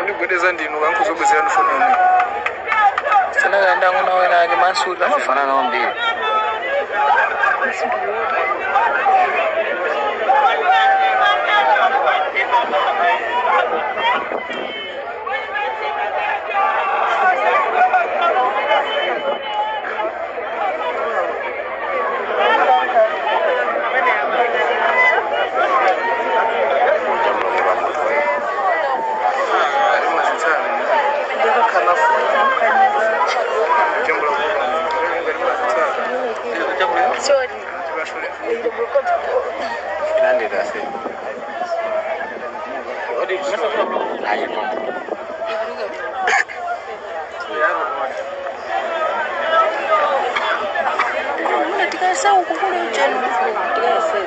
Mundigwedeza ndinu kankuzobwezera ndifoni yomwe. Sanakanda ng'ono wena ake Mansuri amafanana kwambiri. Tikayesa ukukule uchenu. Tikayesa.